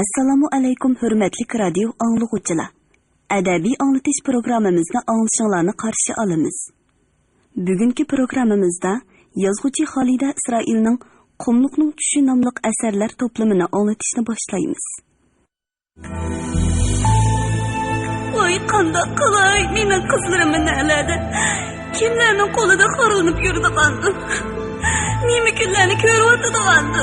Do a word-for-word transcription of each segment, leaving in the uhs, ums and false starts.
ئەسسالامۇ ئەلەيكۇم، ھۆرمەتلىك رادىيو ئاڭلىغۇچىلار! ئەدەبىي ئاڭلىتىش پروگراممىمىزنى ئاڭلىشىڭلارنى قارشى ئالىمىز. بۈگۈنكى پروگراممىمىزدا يازغۇچى خالىدە ئىسرائىلنىڭ قۇملۇقنىڭ چۈشى ناملىق ئەسەرلەر توپلىمىنى ئاڭلىتىشنى باشلايمىز. ۋاي، قانداق قىلاي، مېنىڭ قىزلىرىم نەلەردە؟ كىملەرنىڭ قولىدا خورلىنىپ يۈرىدىغاندۇ؟ نېمە كۈنلەرنى كۆرۈۋاتىدىغاندۇ؟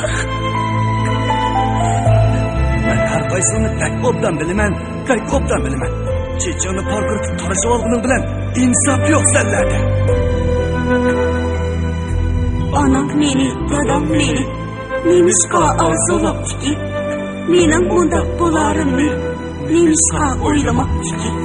مەن ھەر قايسىڭنى بەك ئوبدان بىلىمەن، بەك ئوبدان بىلىمەن. چېچىڭنى پارقىرىتىپ تارىشىۋالغىنىڭ بىلەن ئىنساپ يوق سەنلەردە. ئانام مېنى، دادام مېنى نېمىشقا ئارزۇلاپتىكىن؟ مېنىڭ مۇنداق بولارىمنى نېمىشقا ئويلىماپتىكىن؟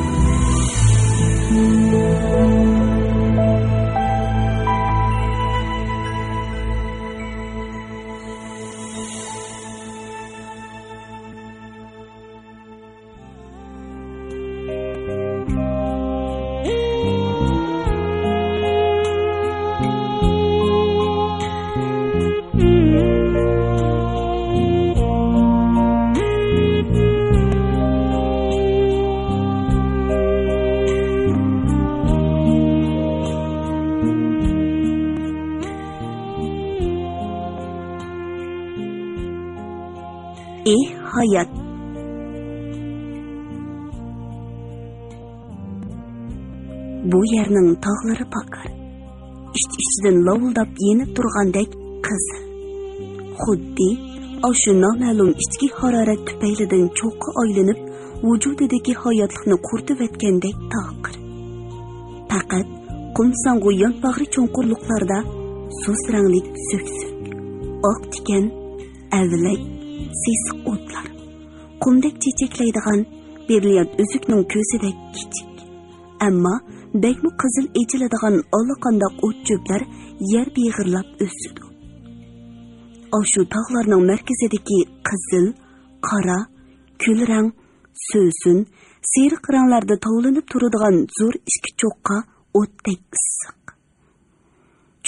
ئېھ، ھايات! بۇ يەرنىڭ تاغلىرى پاكار. ئىچ-ئىچىدىن لاۋۇلداپ يېنىپ تۇرغاندەك قىزىل. خۇددى ئاشۇ نامەلۇم ئىچكى ھارارەت تۈپەيلىدىن چوغقا ئايلىنىپ، ۋۇجۇدىدىكى ھاياتلىقنى قۇرۇتۇۋەتكەندەك تاقىر. پەقەت قۇم ساڭغۇ يانپاغرى چوڭقۇرلۇقلاردا سۇس رەڭلىك سۆكسۆك، ئاق تىكەن، ئەۋلەك، سېسىق ئوتلار، قۇمدەك چېچەكلەيدىغان برىليانت ئۈزۈكنىڭ كۆزىدەك كىچىك، ئەمما بەكمۇ قىزىل ئېچىلىدىغان ئاللىقانداق ئوت-چۆپلەر يەر بېغىرلاپ ئۆسىدۇ. ئاشۇ تاغلارنىڭ مەركىزىدىكى قىزىل، قارا، كۈل رەڭ، سۆسۈن، سېرىق رەڭلەردە تاۋلىنىپ تۇرىدىغان زور ئىككى چوققا ئوتتەك ئىسسىق.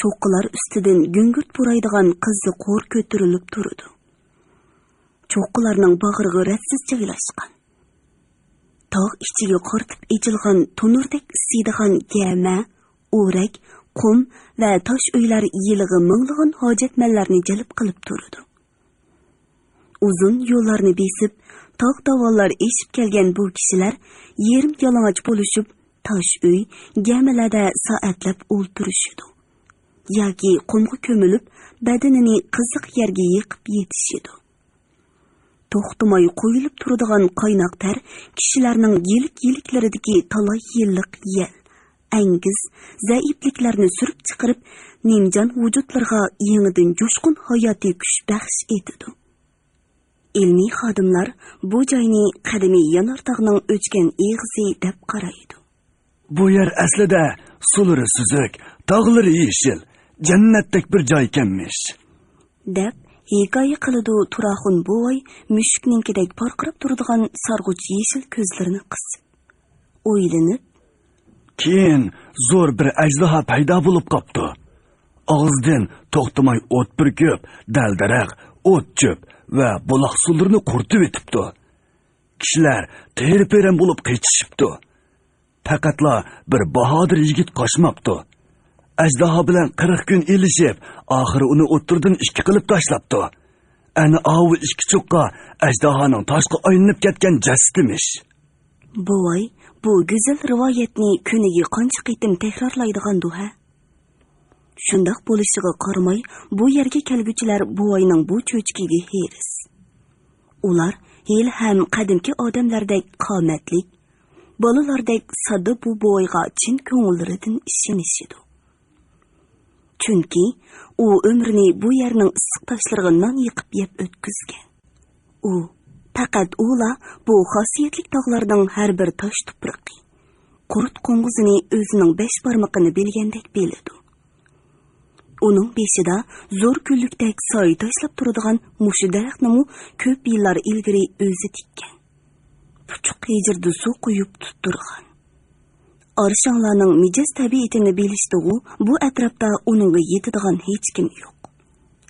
چوققىلار ئۈستىدىن گۈڭگۈرت پۇرايدىغان قىزىل قور كۆتۈرۈلۈپ تۇرىدۇ. چوققىلارنىڭ باغرىغا رەتسىز جايلاشقان. تاغ ئىچىگە قارىتىپ ئېچىلغان تونۇردەك ئىسسىيدىغان گەمە، ئورەك، قۇم ۋە تاش ئۆيلەر يىلىغا مىڭلىغان ھاجەتمەنلەرنى جەلپ قىلىپ تۇرىدۇ. ئۇزۇن يوللارنى بېسىپ، تاغ داۋانلار ئېشىپ كەلگەن بۇ كىشىلەر يېرىم يالىڭاچ بولۇشۇپ، تاش ئۆي، گەمىلەردە سائەتلەپ ئولتۇرۇشىدۇ. ياكى قۇمغا كۆمۈلۈپ، بەدىنىنى قىزىق يەرگە يېقىپ يېتىشىدۇ. توختىماي قۇيۇلۇپ تۇرىدىغان قايناق تەر كىشىلەرنىڭ يىلىك-يىلىكلىرىدىكى تالاي يىللىق يەل، ئەنگىز، زەئىپلىكلەرنى سۈرۈپ چىقىرىپ، نىمجان ۋۇجۇدلىرىغا يېڭىدىن جۇشقۇن ھاياتىي كۈچ بەخش ئېتىدۇ. ئىلمىي خادىملار بۇ جاينى قەدىمىي يانارتاغنىڭ ئۆچكەن ئېغىزى دەپ قارايدۇ. بۇ يەر ئەسلىدە سۇلىرى سۈزۈك، تاغلىرى يېشىل، جەننەتتەك بىر جايكەنمىش. دەپ ھېكايە قىلىدۇ تۇراخۇن بوۋاي مۈشۈكنىڭكىدەك پارقىراپ تۇرىدىغان سارغۇچ يېشىل كۆزلىرىنى قىسىپ. ئويلىنىپ، كېيىن زور بىر ئەجدىھا پەيدا بولۇپ قاپتۇ. ئاغزىدىن توختىماي ئوت پۈركۈپ، دەل-دەرەخ، ئوت-چۆپ ۋە بۇلاق سۇلىرىنى قۇرۇتۇۋېتىپتۇ. كىشىلەر تېرە-پېرەن بولۇپ قېچىشىپتۇ. پەقەتلا بىر باھادىر يىگىت قاچماپتۇ. ئەجدىھا بىلەن قىرىق كۈن ئېلىشىپ، ئاخىرى ئۇنى ئوتتۇرىدىن ئىككى قىلىپ تاشلاپتۇ. ئەنە ئاۋۇ ئىككى چوققا ئەجدىھانىڭ تاشقا ئايلىنىپ كەتكەن جەسىتىمىش. بوۋاي بۇ گۈزەل رىۋايەتنى كۈنىگە قانچە قېتىم تەكرارلايدىغاندۇ ھە؟ شۇنداق بولۇشىغا قارىماي، بۇ يەرگە كەلگۈچىلەر بوۋاينىڭ بۇ چۆچىكىگە ھېرىس. ئۇلار ھېلىھەم قەدىمكى ئادەملەردەك قامەتلىك، بالىلاردەك ساددا بۇ بوۋايغا چىن كۆڭۈللىرىدىن ئىشىنىشىدۇ. چۈنكى ئۇ ئۆمرىنى بۇ يەرنىڭ ئىسسىق تاشلىرىغا نان يېقىپ يەپ ئۆتكۈزگەن. ئۇ، پەقەت ئۇلا بۇ خاسىيەتلىك تاغلارنىڭ ھەر بىر تاش تۇپرىقى، قۇرت قوڭغۇزىنى ئۆزىنىڭ بەش بارمىقىنى بىلگەندەك بىلىدۇ. ئۇنىڭ بېشىدا زور گۈللۈكتەك سايە تاشلاپ تۇرىدىغان مۇشۇ دەرەخنىمۇ كۆپ يىللار ئىلگىرى ئۆزى تىككەن. پۇچۇق ھىجىردا سۇ قۇيۇپ تۇتتۇرغان. ئارشاڭلارنىڭ مىجەز تەبىئىتىنى بىلىشتىغۇ، بۇ ئەتراپتا ئۇنىڭغا يېتىدىغان ھېچكىم يوق.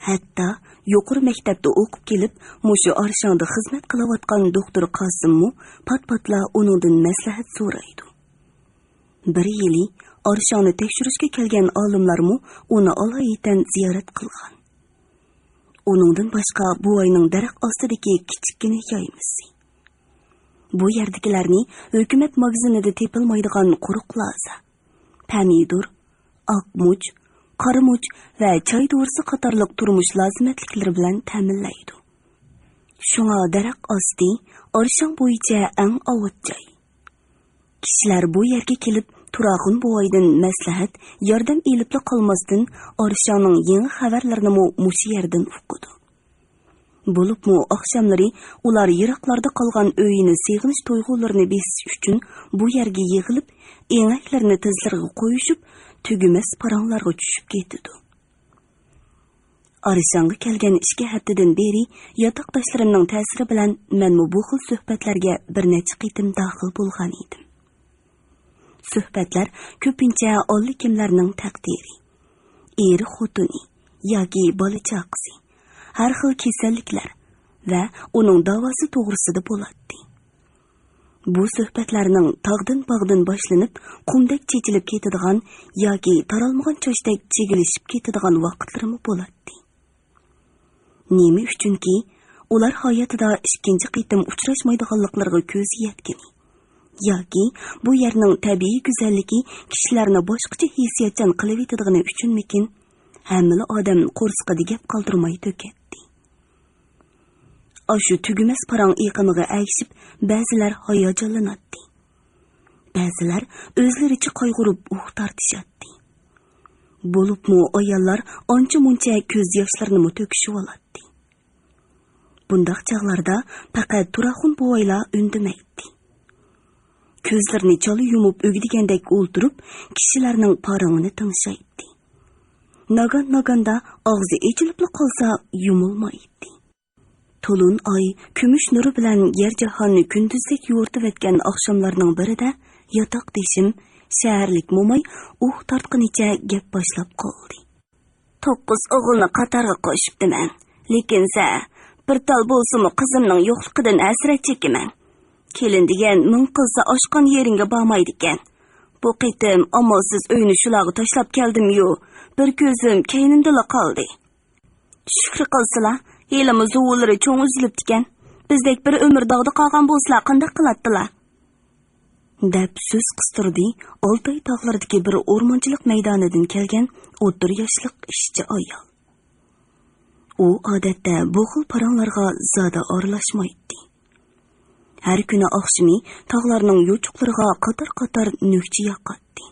ھەتتا يۇقىرى مەكتەپتە ئوقۇپ كېلىپ، مۇشۇ ئارشاڭدا خىزمەت قىلىۋاتقان دوختۇر قاسىممۇ پات-پاتلا ئۇنىڭدىن مەسلىھەت سورايدۇ. بىر يىلى ئارشاڭنى تەكشۈرۈشكە كەلگەن ئالىملارمۇ ئۇنى ئالايىتەن زىيارەت قىلغان. ئۇنىڭدىن باشقا بوۋاينىڭ دەرەخ ئاستىدىكى كىچىككىنە يايمىسى. بۇ يەردىكىلەرنى ھۆكۈمەت ماگىزىنىدا تېپىلمايدىغان قۇرۇق لازا، پەمىدۇر، ئاق مۇچ، قارا مۇچ ۋە چاي دورىسى قاتارلىق تۇرمۇش لازىمەتلىكلىرى بىلەن تەمىنلەيدۇ. شۇڭا دەرەخ ئاستى ئارشاڭ بويىچە ئەڭ ئاۋات جاي. كىشىلەر بۇ يەرگە كېلىپ، تۇراخۇن بوۋايدىن مەسلىھەت، ياردەم ئېلىپلا قالماستىن، ئارشاڭنىڭ يېڭى خەۋەرلىرىنىمۇ مۇشۇ يەردىن ئۇقىدۇ. بولۇپمۇ ئاخشاملىرى ئۇلار يىراقلاردا قالغان ئۆيىنى سېغىنىش تۇيغۇلىرىنى بېسىش ئۈچۈن بۇ يەرگە يىغىلىپ، ئېڭەكلىرىنى تىزلىرىغا قويۇشۇپ، تۈگىمەس پاراڭلارغا چۈشۈپ كېتىدۇ. ئارشاڭغا كەلگەن ئىككى ھەپتىدىن بېرى ياتاقداشلىرىمنىڭ تەسىرى بىلەن مەنمۇ بۇ خىل سۆھبەتلەرگە بىر نەچچە قېتىم داخىل بولغان ئىدىم. سۆھبەتلەر كۆپىنچە ئاللىكىملەرنىڭ تەقدىرى، ئېرى خوتۇنى ياكى بالا چاقىسى، ھەر خىل كېسەللىكلەر ۋە ئۇنىڭ داۋاسى توغرىسىدا بولاتتى. بۇ سۆھبەتلەرنىڭ تاغدىن باغدىن باشلىنىپ، قۇمدەك چېچىلىپ كېتىدىغان ياكى تارالمىغان چاچتەك چىگىلىشىپ كېتىدىغان ۋاقىتلىرىمۇ بولاتتى. نېمە ئۈچۈنكى، ئۇلار ھاياتىدا ئىككىنچى قېتىم ئۇچراشمايدىغانلىقلىرىغا كۆزى يەتكىنى ياكى بۇ يەرنىڭ تەبىئىي گۈزەللىكى كىشىلەرنى باشقىچە ھېسسىياتچان قىلىۋېتىدىغىنى ئۈچۈنمىكىن، ھەممىلا ئادەم قورسىقىدا گەپ قالدۇرماي تۆكەتتى. ئاشۇ تۈگىمەس پاراڭ ئېقىمىغا ئەگىشىپ، بەزىلەر ھاياجانلىناتتى. بەزىلەر ئۆزلىرىچە قايغۇرۇپ ئۇھ تارتىشاتتى. بولۇپمۇ ئاياللار ئانچە-مۇنچە كۆز ياشلىرىنىمۇ تۆكۈشۈۋالاتتى. بۇنداق چاغلاردا پەقەت تۇراخۇن بوۋايلا ئۈندىمەيتتى. كۆزلىرىنى چالا يۇمۇپ ئۆگدىگەندەك ئولتۇرۇپ، كىشىلەرنىڭ پارىڭىنى تىڭشايتتى. ناگان-ناگاندا ئاغزى ئېچىلىپلا قالسا يۇمۇلمايتتى. تولۇن ئاي كۈمۈش نۇرى بىلەن يەر جاھاننى كۈندۈزدەك يورۇتۇۋەتكەن ئاخشاملارنىڭ بىرىدە ياتاقدىشىم، شەھەرلىك موماي ئۇھ تارتقىنىچە گەپ باشلاپ قالدى. توققۇز ئوغۇلنى قاتارغا قوشۇپتىمەن. لېكىن سە، بىر تال بولسىمۇ قىزىمنىڭ يوقلۇقىدىن ھەسرەت چېكىمەن. كېلىن دېگەن مىڭ قىلسا ئاشقان يېرىڭگە بارمايدىكەن. بۇ قېتىم ئامالسىز ئۆينى شۇلارغا تاشلاپ كەلدىميۇ، بىر كۆزۈم كەينىمدىلا قالدى. شۈكرى قىلسىلا، ھېلىمۇ زۇۋۇنلىرى چوڭ ئۈزۈلۈپتىكەن. بىزدەك بىر ئۆمۈر داغدا قالغان بولسىلا قانداق قىلاتتىلا؟ دەپ سۆز قىستۇردى ئالتاي تاغلىرىدىكى بىر ئورمانچىلىق مەيدانىدىن كەلگەن ئوتتۇرا ياشلىق ئىشچى ئايال. ئۇ ئادەتتە بۇ خىل پاراڭلارغا زادى ئارىلاشمايتتى. ھەر كۈنى ئاخشىمى تاغلارنىڭ يوچۇقلىرىغا قاتار-قاتار نۆكچە ياقاتتى.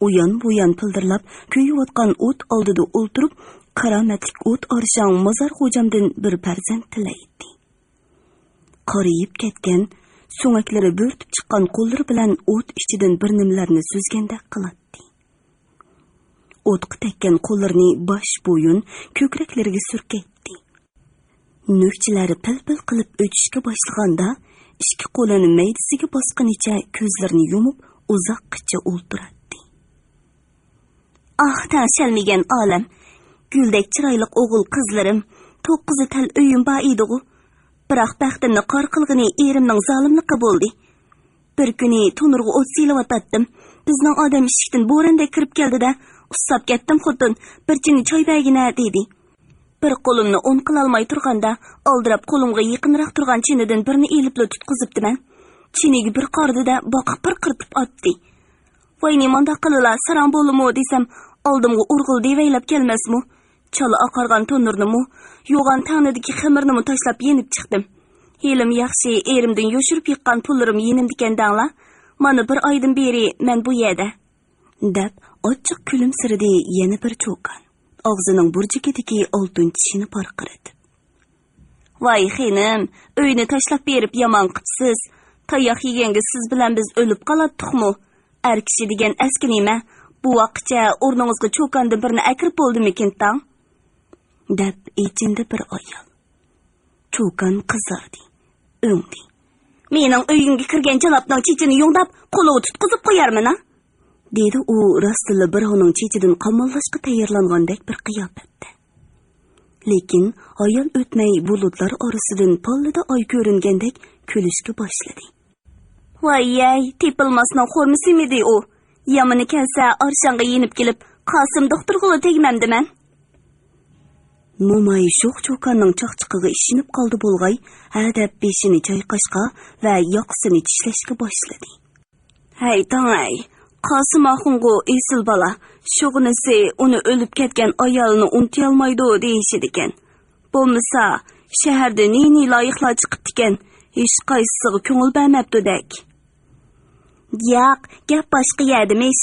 ئۇيان-بۇيان پىلدىرلاپ كۆيۈۋاتقان ئوت ئالدىدا ئولتۇرۇپ، كارامەتلىك ئوت ئارشاڭ مازار خوجامدىن بىر پەرزەنت تىلەيتتى. قارىيىپ كەتكەن، سۆڭەكلىرى بۆرتۈپ چىققان قوللىرى بىلەن ئوت ئىچىدىن بىر نېمىلەرنى سۈزگەندەك قىلاتتى. ئوتقا تەگكەن قوللىرىنى باش، بويۇن، كۆكرەكلىرىگە سۈركەيتتى. نۆكچىلەر پىل-پىل قىلىپ ئۆتۈشكە باشلىغاندا، ئىككى قولىنى مەيدىسىگە باسقىنىچە كۆزلىرىنى يۇمۇپ، ئۇزاققىچە ئولتۇراتتى. ئاھ، تەڭشەلمىگەن ئالەم! گۈلدەك چىرايلىق ئوغۇل قىزلىرىم، توققۇزى تەل ئۆيۈم بار ئىدىغۇ. بىراق، بەختىمنى قارا قىلغىنى ئېرىمنىڭ زالىملىقى بولدى. بىر كۈنى تونۇرغا ئوت سېلىۋاتاتتىم. بىزنىڭ ئادەم ئىشىكتىن بورىدەك كىرىپ كەلدى-دە، ئۇسساپ كەتتىم، خوتۇن، بىر چىنە چاي بەرگىنە، دېدى. بىر قولۇمنى ئوڭ قىلالماي تۇرغاندا، ئالدىراپ قولۇمغا يېقىنراق تۇرغان چىنىدىن بىرنى ئېلىپلا تۇتقۇزۇپتىمەن. چىنىگە بىر قارىدى-دە، باقا پىرقىرىتىپ ئاتتى. ۋاي، نېمانداق قىلىلا، ساراڭ بولىمۇ دېسەم، ئالدىمغا ئورغىلى دېۋەيلەپ كەلمەسمۇ؟ چالا ئاقارغان تونۇرنىمۇ، يوغان تەڭنىدىكى خېمىرنىمۇ تاشلاپ يېنىپ چىقتىم. ھېلىمۇ ياخشى، ئېرىمدىن يوشۇرۇپ يىغقان پۇللىرىم يېنىمدىكەن دەڭلا. مانا بىر ئايدىن بېرى مەن بۇ يەردە. دەپ، ئاچچىق كۈلۈمسىرىدى يەنە بىر چوكان، ئاغزىنىڭ بۇرجىكىدىكى ئالتۇن چىشىنى پارقىرىتىپ. ۋاي خېنىم، ئۆينى تاشلاپ بېرىپ يامان قىپسىز. تاياق يېگەنگە سىز بىلەن بىز ئۆلۈپ قالاتتۇقمۇ؟ ئەر كىشى دېگەن ئەسكى نېمە؟ بوۋاققىچە ئورنىڭىزغا چوكاندىن بىرنى ئەكىرىپ بولدىمىكىن تاڭ؟ دەپ ئېچىندى بىر ئايال. چوكان قىزاردى، ئۆڭدى. مېنىڭ ئۆيۈمگە كىرگەن جانابنىڭ چېچىنى يۇڭداپ، قولىغا تۇتقۇزۇپ قويارمىنا؟ دېدى ئۇ راستتىنلا بىراۋنىڭ چېچىدىن قاماللاشقا تەييارلانغاندەك بىر قىياپەتتە. لېكىن ھايال ئۆتمەي بۇلۇتلار ئارىسىدىن پاللىدا ئاي كۆرۈنگەندەك كۈلۈشكە باشلىدى. ۋاييەي، تېپىلماسنىڭ خورمىسىمىدى ئۇ؟ يامىنى كەلسە، ئارشاڭغا يېنىپ كېلىپ، قاسىم دوختۇرغىلا تەگمەمدىمەن. موماي شوخ چوكاننىڭ چاقچىقىغا ئىشىنىپ قالدى بولغاي، ھەدەپ بېشىنى چايقاشقا ۋە ياقىسىنى چىشلەشكە باشلىدى. ھەي، تاڭاي، قاسىم ئاخۇنغۇ ئېسىل بالا، شۇغىنىسى ئۇنى ئۆلۈپ كەتكەن ئايالىنى ئۇنتۇيالمايدۇ دېيىشىدىكەن. بولمىسا، شەھەردە نى-نى لايىقلار چىقىپتىكەن، ھېچقايسىسىغا كۆڭۈل بەرمەپتۇدەك. ياق، گەپ باشقا يەردىمىش.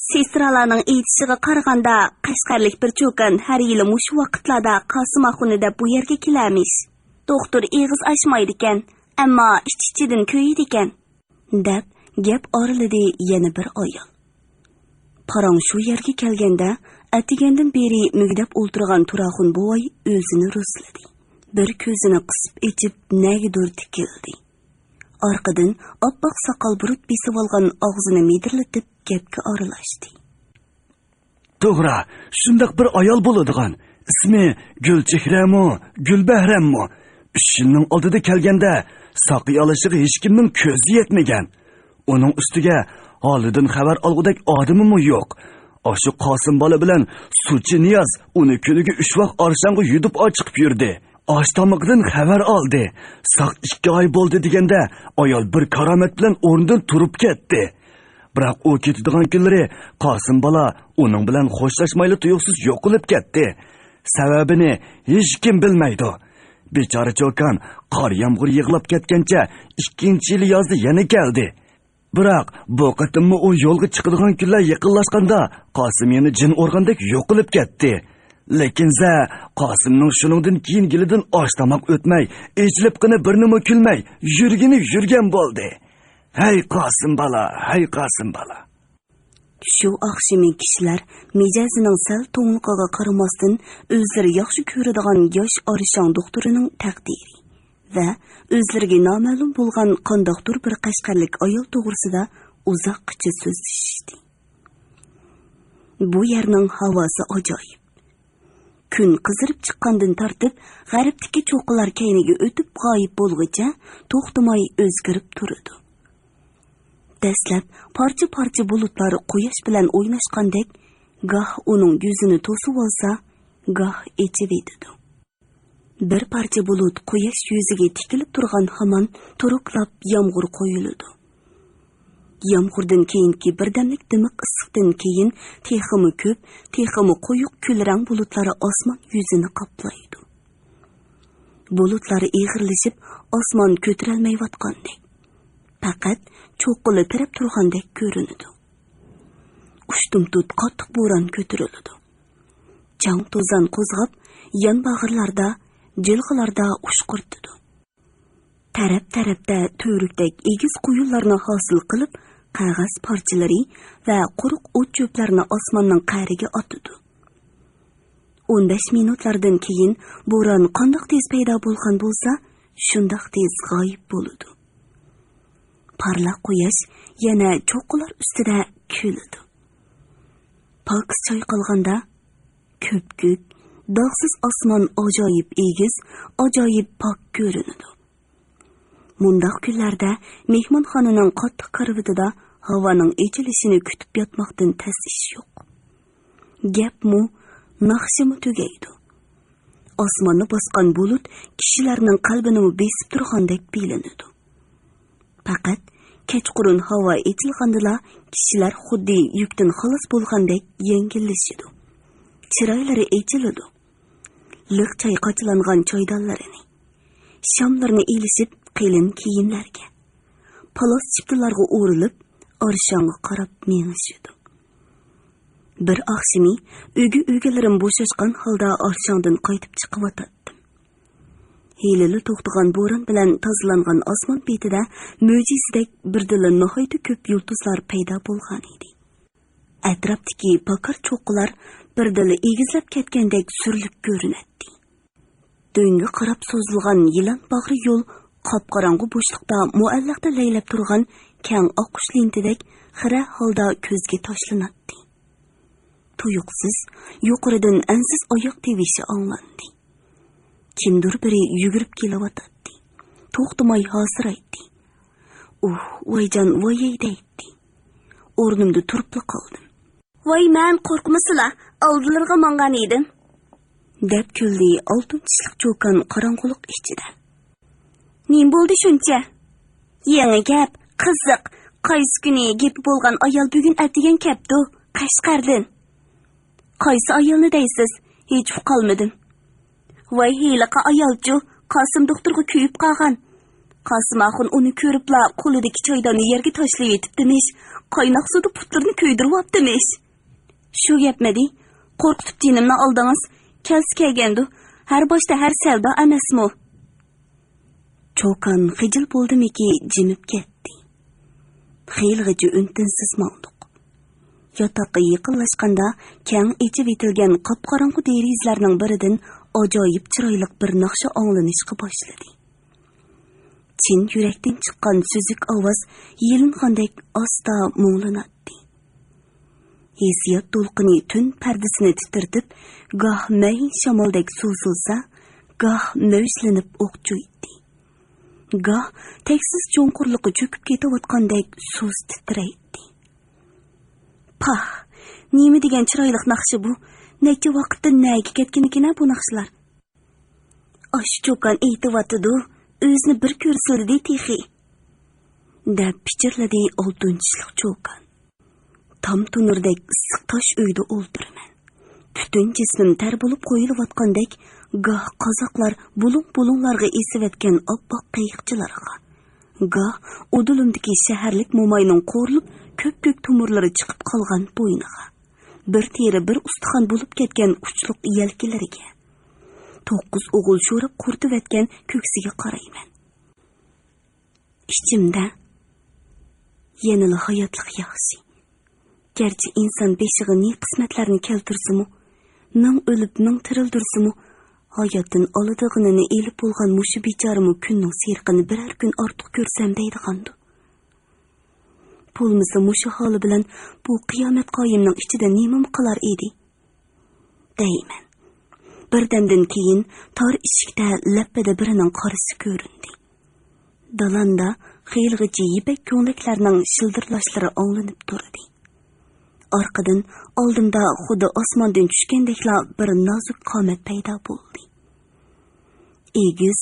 سېسترالارنىڭ ئېيتىشىغا قارىغاندا، قەشقەرلىك بىر چوكان ھەر يىلى مۇشۇ ۋاقىتلاردا قاسىم ئاخۇننى دەپ بۇ يەرگە كېلەرمىش. دوختۇر ئېغىز ئاچمايدىكەن، ئەمما ئىچ-ئىچىدىن كۆيىدىكەن، دەپ گەپ ئارىلىدى يەنە بىر ئايال. پاراڭ شۇ يەرگە كەلگەندە، ئەتىگەندىن بېرى مۈگدەپ ئولتۇرغان تۇراخۇن بوۋاي ئۆزىنى رۇسلىدى. بىر كۆزىنى قىسىپ ئېچىپ، نەگىدۇر تىكىلدى. ئارقىدىن ئاپئاق ساقال بۇرۇت بېسىۋالغان ئاغزىنى مىدىرلىتىپ گەپكە ئارىلاشتى. توغرا، شۇنداق بىر ئايال بولىدىغان. ئىسمى گۈلچېھرەمۇ، گۈلبەھرەممۇ؟ ئۈچ يىلنىڭ ئالدىدا كەلگەندە، ساقا يالىشىغا ھېچكىمنىڭ كۆزى يەتمىگەن. ئۇنىڭ ئۈستىگە ھالىدىن خەۋەر ئالغۇدەك ئادىمىمۇ يوق. ئاشۇ قاسىم بالا بىلەن سۇچى نىياز ئۇنى كۈنىگە ئۈچ ۋاق ئارشاڭغا يۈدۈپ ئاچىقىپ يۈردى. ئاش تامىقىدىن خەۋەر ئالدى. ساق ئىككى ئاي بولدى دېگەندە، ئايال بىر كارامەت بىلەن ئورنىدىن تۇرۇپ كەتتى. بىراق ئۇ كېتىدىغان كۈنلىرى قاسىم بالا ئۇنىڭ بىلەن خوشلاشمايلا تۇيۇقسىز يوقىلىپ كەتتى. سەۋەبىنى ھېچكىم بىلمەيدۇ. بىچارە چوكان قار يامغۇر يىغلاپ كەتكەنچە ئىككىنچى يىلى يازدا يەنە كەلدى. بىراق بۇ قېتىممۇ ئۇ يولغا چىقىدىغان كۈنلەر يېقىنلاشقاندا، قاسىم يەنە جىن ئۇرغاندەك يوقىلىپ كەتتى. لېكىن زە، قاسىمنىڭ شۇنىڭدىن كېيىن گېلىدىن ئاش تاماق ئۆتمەي، ئېچىلىپ قېنى بىرنىمۇ كۈلمەي، يۈرگىنى يۈرگەن بولدى. ھەي قاسىم بالا، ھەي قاسىم بالا! شۇ ئاخشىمى كىشىلەر مىجەزىنىڭ سەل توڭلۇقىغا قارىماستىن، ئۆزلىرى ياخشى كۆرىدىغان ياش ئارشاڭ دوختۇرىنىڭ تەقدىرى ۋە ئۆزلىرىگە نامەلۇم بولغان قانداقتۇر بىر قەشقەرلىك ئايال توغرىسىدا ئۇزاققىچە سۆزلىشىشتى. بۇ يەرنىڭ ھاۋاسى ئاجايىپ. كۈن قىزىرىپ چىققاندىن تارتىپ، غەربتىكى چوققىلار كەينىگە ئۆتۈپ غايىب بولغۇچە توختىماي ئۆزگىرىپ تۇرىدۇ. دەسلەپ پارچە-پارچە بۇلۇتلار قۇياش بىلەن ئويناشقاندەك، گاھ ئۇنىڭ يۈزىنى توسۇۋالسا، گاھ ئېچىۋېتىدۇ. بىر پارچە بۇلۇت قۇياش يۈزىگە تىكىلىپ تۇرغان ھامان تۇرۇقلاپ يامغۇر قۇيۇلىدۇ. يامغۇردىن كېيىنكى بىردەملىك دىمىق ئىسسىقتىن كېيىن تېخىمۇ كۆپ، تېخىمۇ قويۇق كۈلرەڭ بۇلۇتلار ئاسمان يۈزىنى قاپلايدۇ. بۇلۇتلار ئېغىرلىشىپ، ئاسمان كۆتۈرەلمەيۋاتقاندەك، پەقەت چوققىلا تىرەپ تۇرغاندەك كۆرۈنىدۇ. ئۇشتۇمتۇت قاتتىق بوران كۆتۈرۈلىدۇ. چاڭ-توزان قوزغاپ، يانباغرىلاردا، جىلغىلاردا ئۇشقۇرتىدۇ. تەرەپ-تەرەپتە تۈۋرۈكتەك ئېگىز قۇيۇنلارنى ھاسىل قىلىپ، قەغەز پارچىلىرى ۋە قۇرۇق ئوت-چۆپلەرنى ئاسماننىڭ قەرىگە ئاتىدۇ. ئون بەش مىنۇتلاردىن كېيىن بوران قانداق تېز پەيدا بولغان بولسا، شۇنداق تېز غايىب بولىدۇ. پارلاق قۇياش يەنە چوققىلار ئۈستىدە كۈلىدۇ. پاكىز چايقالغاندا، كۆپكۆك، داغسىز ئاسمان ئاجايىپ ئېگىز، ئاجايىپ پاك كۆرۈنىدۇ. مۇنداق كۈنلەردە مېھمانخانىنىڭ قاتتىق كارىۋىتىدا ھاۋانىڭ ئېچىلىشىنى كۈتۈپ ياتماقتىن تەس ئىش يوق. گەپمۇ، ناخشىمۇ تۈگەيدۇ. ئاسماننى باسقان بۇلۇت كىشىلەرنىڭ قەلبىنىمۇ بېسىپ تۇرغاندەك بىلىنىدۇ. پەقەت كەچقۇرۇن ھاۋا ئېچىلغاندىلا، كىشىلەر خۇددى يۈكتىن خالاس بولغاندەك يەڭگىللىشىدۇ. چىرايلىرى ئېچىلىدۇ. لىق چاي قاچىلانغان چايدانلىرىنى، شاملىرىنى ئېلىشىپ، قېلىن كىيىملەرگە، پالاس چىپتىلارغا ئورىلىپ، ئارشاڭغا قاراپ مېڭىشىدۇ. بىر ئاخشىمى ئۆگە-ئۆگىلىرىم بوشاشقان ھالدا ئارشاڭدىن قايتىپ چىقىۋاتاتتىم. ھېلىلا توختىغان بوران بىلەن تازىلانغان ئاسمان بېتىدە مۆجىزىدەك بىردىنلا ناھايىتى كۆپ يۇلتۇزلار پەيدا بولغانىدى. ئەتراپتىكى پاكار چوققىلار بىردىنلا ئېگىزلەپ كەتكەندەك سۈرۈلۈپ كۆرۈنەتتى. دۆڭگە قاراپ سوزۇلغان يىلان باغرى يول قاپقاراڭغۇ بوشلۇقتا مۇئەللەقتە لەيلەپ تۇرغان كەڭ ئاققۇچ لېنتىدەك خىرە ھالدا كۆزگە تاشلىناتتى. تۇيۇقسىز يۇقىرىدىن ئەنسىز ئاياق تىۋىشى ئاڭلاندى. كىمدۇر بىرى يۈگۈرۈپ كېلىۋاتاتتى. توختىماي ھاسىرايتتى. ئۇھ، ۋايجان، ۋايەي دەيتتى. ئورنۇمدا تۇرۇپلا قالدىم. ۋاي، مەن قورقمىسىلا، ئالدىلىرىغا ماڭغان ئىدىم. دەپ كۈلدى ئالتۇن چىشلىق چوكان قاراڭغۇلۇق ئىچىدە. نېمە بولدى شۇنچە؟ يېڭى گەپ، قىزىق. قايسى كۈنى گېپى بولغان ئايال بۈگۈن ئەتىگەن كەپتۇ، قەشقەردىن. قايسى ئايالنى دەيسىز؟ ھېچ ئۇقالمىدىم. ۋاي، ھېلىقى ئايالچۇ، قاسىم دوختۇرغا كۆيۈپ قالغان. قاسىم ئاخۇن ئۇنى كۆرۈپلا قولىدىكى چايداننى يەرگە تاشلىۋېتىپتىمىش، قايناق سۇدا پۇتلىرىنى كۆيدۈرۈۋاپتىمىش. شۇ گەپمىدى؟ قورقۇتۇپ جېنىمنى ئالدىڭىز. كەلسە كەلگەندۇ، ھەر باشتا ھەر سەۋدا ئەمەسمۇ؟ چوكان خىجىل بولدىمىكى، جىمىپ كەتتى. خېلىغىچە ئۈن-تىنسىز ماڭدۇق. ياتاققا يېقىنلاشقاندا، كەڭ ئېچىۋېتىلگەن قاپقاراڭغۇ دېرىزىلەرنىڭ بىرىدىن ئاجايىپ چىرايلىق بىر ناخشا ئاڭلىنىشقا باشلىدى. چىن يۈرەكتىن چىققان سۈزۈك ئاۋاز يېلىنغاندەك ئاستا مۇڭلىناتتى. ھېسسىيات دولقۇنى تۈن پەردىسىنى تىترىتىپ، گاھ مەيىن شامالدەك سوزۇلسا، گاھ مەۋجلىنىپ ئوقچۇيتتى. گاھ تەكسىز چوڭقۇرلۇققا چۆكۈپ كېتىۋاتقاندەك سۇس تىترەيتتى. پاھ، نېمە دېگەن چىرايلىق ناخشا بۇ! نەچچە ۋاقىتتىن نەگە كەتكىنىكىن بۇ ناخشىلار؟ ئاشۇ چوكان ئېيتىۋاتىدۇ، ئۆزىنى بىر كۆرسىلىدى تېخى، دەپ پىچىرلىدى ئالتۇن چىشلىق چوكان. تام تونۇردەك ئىسسىق تاش ئۆيدە ئولتۇرىمەن. پۈتۈن جىسمىم تەر بولۇپ قويۇلۇۋاتقاندەك، گاھ قازاقلار بۇلۇڭ-بۇلۇڭلارغا ئېسىۋەتكەن ئاپئاق قېيىقچىلارغا، گاھ ئۇدۇلۇمدىكى شەھەرلىك موماينىڭ قورۇلۇپ، كۆپكۆك تومۇرلىرى چىقىپ قالغان بوينىغا، بىر تېرە، بىر ئۇستىخان بولۇپ كەتكەن ئۇچلۇق يەلكىلىرىگە، توققۇز ئوغۇل شوراپ قۇرۇتۇۋەتكەن كۆكسىگە قارايمەن. ئىچىمدە يەنىلا ھاياتلىق ياخشى. گەرچە ئىنسان بېشىغا نى قىسمەتلەرنى كەلتۈرسىمۇ، مىڭ ئۆلۈپ، مىڭ تىرىلدۈرسىمۇ، ھاياتتىن ئالىدىغىنىنى ئېلىپ بولغان مۇشۇ بىچارىمۇ كۈننىڭ سېرىقىنى بىرەر كۈن ئارتۇق كۆرسەم دەيدىغاندۇ. بولمىسا مۇشۇ ھالى بىلەن بۇ قىيامەت قايىمنىڭ ئىچىدە نېمىمۇ قىلار ئىدى؟ دەيمەن. بىردەمدىن كېيىن تار ئىشىكتە لەپپىدە بىرىنىڭ قارىسى كۆرۈندى. دالاندا خېلىغىچە يىپەك كۆڭلەكلەرنىڭ شىلدىرلاشلىرى ئاڭلىنىپ تۇردى. ئارقىدىن ئالدىمدا خۇددى ئاسماندىن چۈشكەندەكلا بىر نازۇك قامەت پەيدا بولدى. ئېگىز،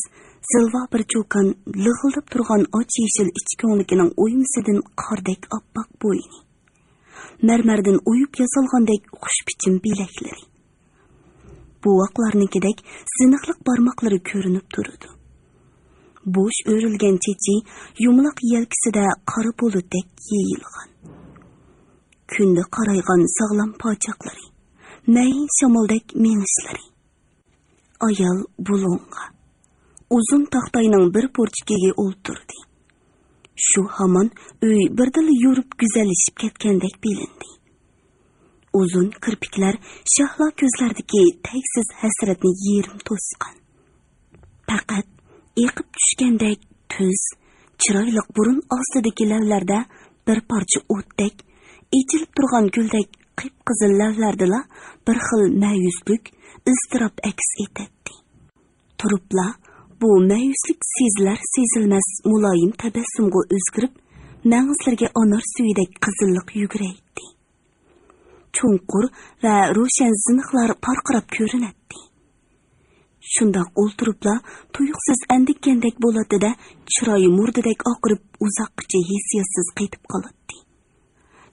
زىلۋا بىر چوكان لىغىلداپ تۇرغان ئاچ يېشىل ئىچ كۆڭلىكىنىڭ ئويمىسىدىن قاردەك ئاپئاق بوينى، مەرمەردىن ئويۇپ ياسالغاندەك خۇشبىچىم بىلەكلىرى، بوۋاقلارنىڭكىدەك سىنىقلىق بارماقلىرى كۆرۈنۈپ تۇرىدۇ. بوش ئۆرۈلگەن چېچى يۇمىلاق يەلكىسىدە قارا بۇلۇتتەك يېيىلغان. كۈندە قارايغان ساغلام پاچاقلىرى، مەيىن شامالدەك مېڭىشلىرى. ئايال بۇلۇڭغا، ئۇزۇن تاختاينىڭ بىر پۇرچىكىگە ئولتۇردى. شۇ ھامان ئۆي بىردىنلا يورۇپ گۈزەللىشىپ كەتكەندەك بىلىندى. ئۇزۇن كىرپىكلەر شەھلا كۆزلەردىكى تەگسىز ھەسرەتنى يېرىم توسقان. پەقەت ئېقىپ چۈشكەندەك تۈز، چىرايلىق بۇرۇن ئاستىدىكى لەۋلەردە بىر پارچە ئوتتەك، ئېچىلىپ تۇرغان گۈلدەك قىپقىزىل لەۋلەردىلا بىر خىل مەيۈسلۈك، ئىزتىراپ ئەكس ئېتەتتى. تۇرۇپلا بۇ مەيۈسلۈك سېزىلەر-سېزىلمەس مۇلايىم تەبەسسۇمغا ئۆزگىرىپ، مەڭزىلىرىگە ئانار سۈيىدەك قىزىللىق يۈگۈرەيتتى. چوڭقۇر ۋە روشەن زىنىقلار پارقىراپ كۆرۈنەتتى. شۇنداق ئولتۇرۇپلا تۇيۇقسىز ئەندىككەندەك بولاتتى-دە، چىرايى مۇردىدەك ئاقىرىپ، ئۇزاققىچە ھېسسىياتسىز قېتىپ قالاتتى.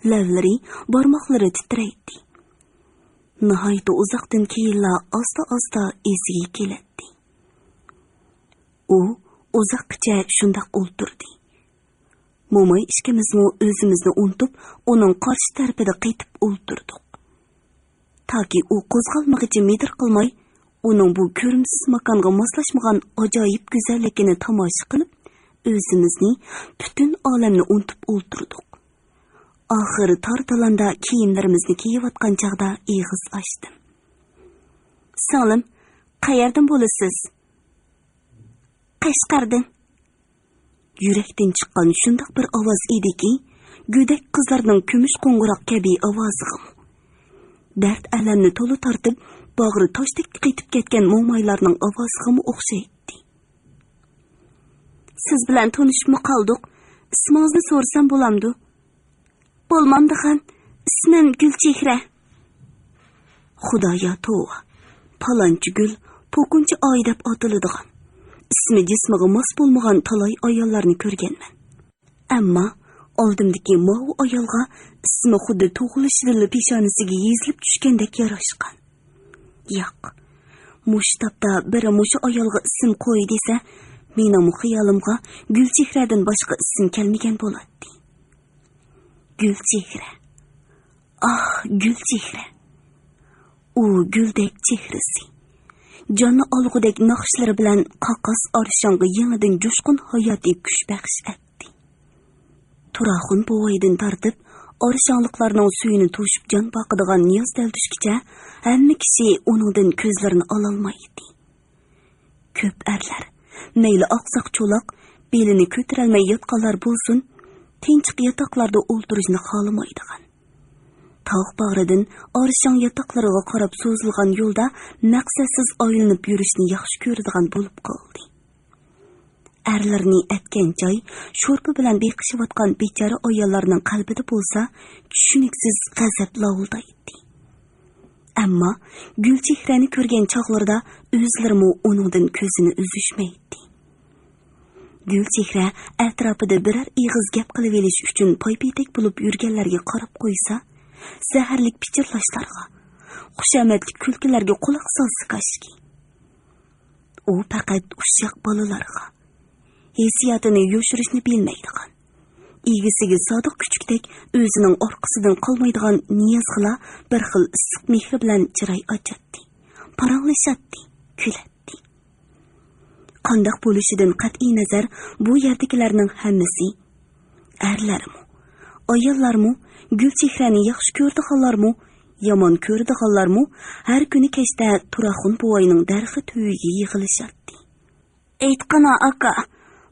لەۋلىرى، بارماقلىرى تىترەيتتى. ناھايىتى ئۇزاقتىن كېيىنلا ئاستا-ئاستا ئېسىگە كېلەتتى. ئۇ ئۇزاققىچە شۇنداق ئولتۇردى. موماي ئىككىمىزمۇ ئۆزىمىزنى ئۇنتۇپ، ئۇنىڭ قارشى تەرىپىدە قېتىپ ئولتۇردۇق. تاكى ئۇ قوزغالمىغىچە مىدىر قىلماي، ئۇنىڭ بۇ كۆرۈمسىز ماكانغا ماسلاشمىغان ئاجايىپ گۈزەللىكىنى تاماشا قىلىپ، ئۆزىمىزنى، پۈتۈن ئالەمنى ئۇنتۇپ ئولتۇردۇق. ئاخىرى تار دالاندا كىيىملىرىمىزنى كىيىۋاتقان چاغدا ئېغىز ئاچتىم. سىڭلىم، قەيەردىن بولىسىز؟ قەشقەردىن. يۈرەكتىن چىققان شۇنداق بىر ئاۋاز ئىدىكى، گۆدەك قىزلارنىڭ كۈمۈش قوڭغۇراق كەبى ئاۋازىغىمۇ، دەرد-ئەلەمنى تولا تارتىپ، باغرى تاشتەك قېتىپ كەتكەن مومايلارنىڭ ئاۋازىغىمۇ ئوخشايتتى. «سىز بىلەن تونۇشۇپمۇ قالدۇق. ئىسمىڭىزنى سورىسام بولامدۇ؟» «بولمامدىغان، ئىسمىم گۈلچېھرە.» خۇدايا توۋا، پالانچى گۈل، پوكۇنچى ئاي دەپ ئاتىلىدىغان، ئىسمى جىسمىغا ماس بولمىغان تالاي ئاياللارنى كۆرگەنمەن. ئەمما ئالدىمدىكى ماۋۇ ئايالغا ئىسمى خۇددى تۇغۇلۇشىدىنلا پېشانىسىگە يېزىلىپ چۈشكەندەك ياراشقان. ياق، مۇشۇ تاپتا بىرى مۇشۇ ئايالغا ئىسىم قوي دېسە، مېنىڭمۇ خىيالىمغا گۈلچېھرەدىن باشقا ئىسىم كەلمىگەن بولاتتى. گۈلچېھرە. ئاھ، گۈلچېھرە. ئۇ گۈلدەك چېھرىسى، جاننى ئالغۇدەك ناخشىلىرى بىلەن قاقاس ئارشاڭغا يېڭىدىن جۇشقۇن ھاياتىي كۈچ بەخش ئەتتى. تۇراخۇن بوۋايدىن تارتىپ، ئارشاڭلىقلارنىڭ سۈيىنى توشۇپ جان باقىدىغان نىياز دەلدۈشكىچە ھەممە كىشى ئۇنىڭدىن كۆزلىرىنى ئالالمايتتى. كۆپ ئەرلەر، مەيلى ئاقساق چولاق، بېلىنى كۆتۈرەلمەي ياتقانلار بولسۇن، تىنچىق ياتاقلاردا ئولتۇرۇشنى خالىمايدىغان، تاغ باغرىدىن ئارشاڭ ياتاقلىرىغا قاراپ سوزۇلغان يولدا مەقسەتسىز ئايلىنىپ يۈرۈشنى ياخشى كۆرىدىغان بولۇپ قالدى. ئەرلىرىنى ئەتكەن جاي، شورپا بىلەن بېقىشىۋاتقان بىچارە ئاياللارنىڭ قەلبىدە بولسا چۈشىنىكسىز غەزەپ لاۋۇلدايتتى. ئەمما گۈلچېھرەنى كۆرگەن چاغلىرىدا ئۆزلىرىمۇ ئۇنىڭدىن كۆزىنى ئۈزۈشمەيتتى. گۈلچېھرە ئەتراپىدا بىرەر ئېغىز گەپ قىلىۋېلىش ئۈچۈن پايپېتەك بولۇپ يۈرگەنلەرگە قاراپ قويسا، زەھەرلىك پىچىرلاشلارغا، خۇشامەتلىك كۈلكىلەرگە قۇلاق سالسا كاشكى. ئۇ پەقەت ئۇششاق بالىلارغا، ھېسسىياتىنى يوشۇرۇشنى بىلمەيدىغان، ئىگىسىگە سادىق كۈچۈكتەك ئۆزىنىڭ ئارقىسىدىن قالمايدىغان نىيازغىلا بىر خىل ئىسسىق مېھرى بىلەن چىراي ئاچاتتى، پاراڭلىشاتتى، كۈلەتتى. قانداق بولۇشىدىن قەتئىينەزەر، بۇ يەردىكىلەرنىڭ ھەممىسى، ئەرلەرمۇ، ئاياللارمۇ، گۈلچېھرەنى ياخشى كۆرىدىغانلارمۇ، يامان كۆرىدىغانلارمۇ ھەر كۈنى كەچتە تۇراخۇن بوۋاينىڭ دەرىخى تۈۋىگە يىغىلىشاتتى. ئېيتقىنا، ئاكا،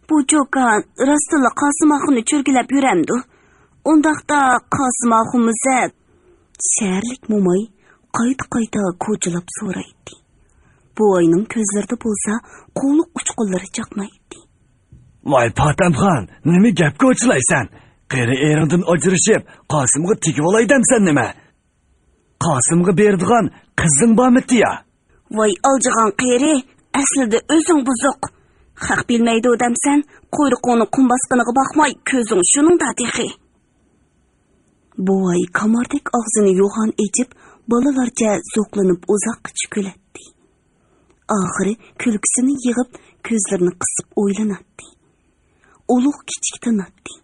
بۇ چوكان راستتىنلا قاسىم ئاخۇننى چۈرگىلەپ يۈرەمدۇ؟ ئۇنداقتا قاسىم ئاخۇنمۇ زەپ؟ شەھەرلىك موماي قايتا-قايتا كوچىلاپ سورايتتى. بوۋاينىڭ كۆزلىرىدە بولسا قۇۋلۇق ئۇچقۇنلىرى چاقنايتتى. ۋاي پاتەمخان، نېمە گەپ كوچىلايسەن؟ قېرى ئېرىڭدىن ئاجرىشىپ، قاسىمغا تېگىۋالاي دەمسەن نېمە؟ قاسىمغا بېرىدىغان قىزىڭ بارمىتى يا؟ ۋاي ئالجىغان قېرى، ئەسلىدە ئۆزۈڭ بۇزۇق. خەق بىلمەيدۇ دەمسەن، قۇيرۇقۇڭنى قۇم باسقىنىغا باقماي، كۆزۈڭ شۇنىڭدا تېخى. بوۋاي كاماردەك ئاغزىنى يوغان ئېچىپ، بالىلارچە زوقلىنىپ ئۇزاققىچە كۈلەتتى. ئاخىرى كۈلكىسىنى يىغىپ، كۆزلىرىنى قىسىپ ئويلىناتتى. ئۇلۇغ كىچىك تىناتتى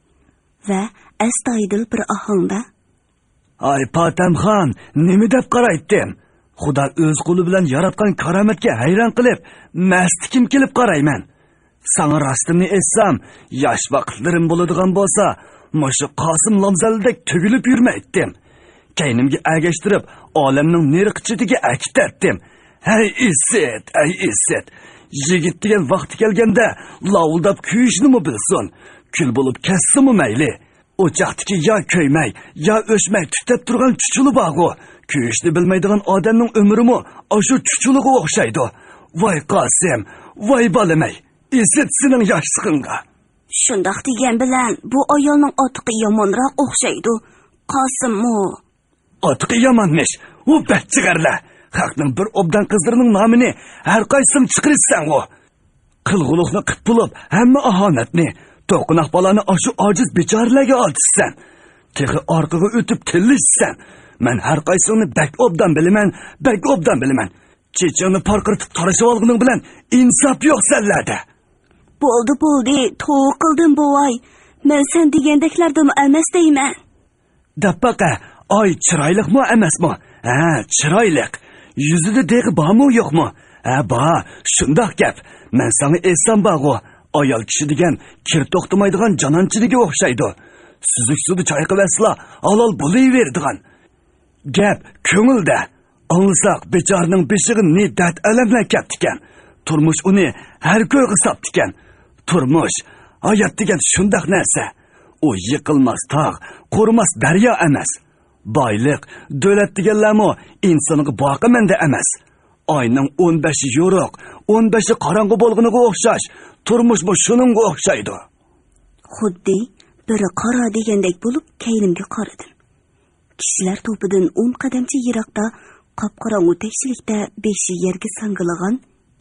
ۋە ئەستايىدىل بىر ئاھاڭدا، ھاي پاتەمخان، نېمە دەپ قارايتتىم؟ خۇدا ئۆز قولى بىلەن ياراتقان كارامەتكە ھەيران قېلىپ، مەستىكىم كېلىپ قارايمەن. ساڭا راستىمنى ئېيتسام، ياش ۋاقىتلىرىم بولىدىغان بولسا، مۇشۇ قاسىم لامزەللىدەك تۈگۈلۈپ يۈرمەيتتىم. كەينىمگە ئەگەشتۈرۈپ، ئالەمنىڭ نېرى قېچىدىكى ئەكېتەتتىم. ھەي ئىسىت، ھەي ئىسىت! يىگىت دېگەن ۋاقتى كەلگەندە، لاۋۇلداپ كۆيۈشنىمۇ بىلسۇن. كۈل بولۇپ كەتسىمۇ مەيلى. ئوچاقتىكى يا كۆيمەي، يا ئۆچمەي تۈتەپ تۇرغان چۇچۇلا بارغۇ. كۆيۈشنى بىلمەيدىغان ئادەمنىڭ ئۆمرىمۇ ئاشۇ چۇچۇلىغا ئوخشايدۇ. ۋاي قاسىم، ۋاي بالىمەي! ئىسىت سېنىڭ ياشلىقىڭغا! شۇنداق دېگەن بىلەن بۇ ئايالنىڭ ئاتىقى يامانراق ئوخشايدۇ، قاسىممۇ. ئاتىقى يامانمىش، ئۇ بەك جىگەرلە. خەقنىڭ بىر ئوبدان قىزلىرىنىڭ نامىنى ھەر قايسىڭ چىقىرىسەنغۇ. قىلغۇلۇقنى قىپ بولۇپ، ھەممە ئاھانەتنى، توقۇناق بالانى ئاشۇ ئاجىز بىچارىلەرگە ئارتىسەن. تېخى ئارقىغا ئۆتۈپ تىللىشىسەن. مەن ھەر قايسىڭنى بەك ئوبدان بىلىمەن، بەك ئوبدان بىلىمەن. چېچىڭنى پارقىرىتىپ تارىشىۋالغىنىڭ بىلەن ئىنساپ يوق سەنلەردە. بولدى، بولدى، توۋا قىلدىم بوۋاي. مەن سەن دېگەندەكلەردىنمۇ ئەمەس دەيمەن. دەپ باقە، ئاي چىرايلىقمۇ ئەمەسمۇ؟ ھە، چىرايلىق. يۈزىدە دېغى بارمۇ يوقمۇ؟ ھە، بار، شۇنداق گەپ. مەن ساڭا ئېيتسام بارغۇ، ئايال كىشى دېگەن كىر توختىمايدىغان جانانچىنىگە ئوخشايدۇ. سۈزۈك سۇدا چايقىۋەتسىلا ھالال بولۇۋېرىدىغان. گەپ كۆڭۈلدە. ئاڭلىساق، بىچارىنىڭ بېشىغا نى دەرد-ئەلەملەر كەپتىكەن. تۇرمۇش ئۇنى ھەر كويغا ساپتىكەن. تۇرمۇش، ھايات دېگەن شۇنداق نەرسە. ئۇ يىقىلماس تاغ، قۇرۇماس دەريا ئەمەس. بايلىق، دۆلەت دېگەنلەرمۇ ئىنسانغا باقىمەندە ئەمەس. ئاينىڭ ئون بەشى يورۇق، ئون بەشى قاراڭغۇ بولغىنىغا ئوخشاش. تۇرمۇشمۇ شۇنىڭغا ئوخشايدۇ. خۇددى بىرى قارا دېگەندەك بولۇپ كەينىمگە قارىدىم. كىشىلەر توپىدىن ئون قەدەمچە يىراقتا، قاپقاراڭغۇ تەكشىلىكتە بېشى يەرگە ساڭگىلىغان،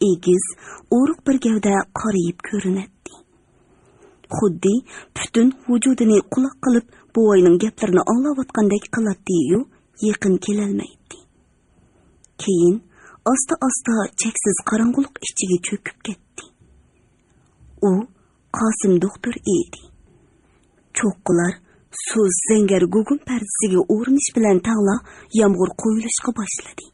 ئېگىز، ئورۇق بىر گەۋدە قارىيىپ كۆرۈنەتتى. خۇددى پۈتۈن ۋۇجۇدىنى قۇلاق قىلىپ، بوۋاينىڭ گەپلىرىنى ئاڭلاۋاتقاندەك قىلاتتى-يۇ، يېقىن كېلەلمەيتتى. كېيىن ئاستا-ئاستا چەكسىز قاراڭغۇلۇق ئىچىگە چۆكۈپ كەتتى. ئۇ قاسىم دوختۇر ئىدى. چوققىلار سۇس زەڭگەر گۇگۇم پەردىسىگە ئورىنىش بىلەن تەڭلا يامغۇر قۇيۇلۇشقا باشلىدى.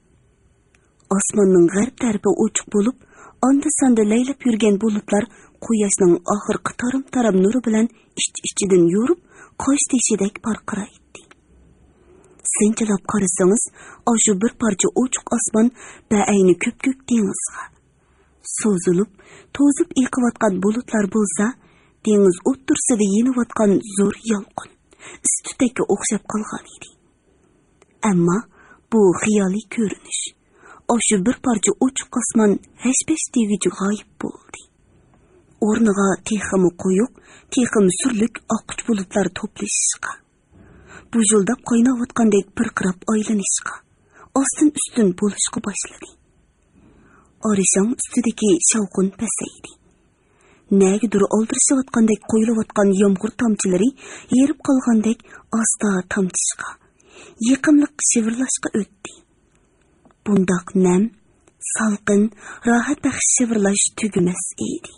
ئاسماننىڭ غەرب تەرىپى ئوچۇق بولۇپ، ئاندا-ساندا لەيلەپ يۈرگەن بۇلۇتلار قۇياشنىڭ ئاخىرقى تارام-تارام نۇرى بىلەن ئىچ-ئىچىدىن يورۇپ، قاش تېشىدەك پارقىرايتتى. سىنچىلاپ قارىسىڭىز، ئاشۇ بىر پارچە ئوچۇق ئاسمان بەئەينى كۆپكۆك دېڭىزغا، سوزۇلۇپ، توزۇپ ئېقىۋاتقان بۇلۇتلار بولسا، دېڭىز ئوتتۇرىسىدا يېنىۋاتقان زور يالقۇن، ئىس تۈتەككە ئوخشاپ قالغانىدى. ئەمما بۇ خىيالىي كۆرۈنۈش. ئاشۇ بىر پارچە ئوچۇق ئاسمان ھەش-پەش دېگۈچە غايىب بولدى. ئورنىغا تېخىمۇ قويۇق، تېخىمۇ سۈرلۈك ئاققۇچ بۇلۇتلار توپلىشىشقا، بۇژۇلداپ قايناۋاتقاندەك پىرقىراپ ئايلىنىشقا، ئاستىن-ئۈستۈن بولۇشقا باشلىدى. ئارىشاڭ ئۈستىدىكى شاۋقۇن پەسەيدى. نەگىدۇر ئالدىرىشىۋاتقاندەك قۇيۇلۇۋاتقان يامغۇر تامچىلىرى ھېرىپ قالغاندەك ئاستا تامچىشقا، يېقىملىق شىۋىرلاشقا ئۆتتى. بۇنداق نەم، سالقىن، راھەت بەخش شىۋىرلاش تۈگىمەس ئىدى.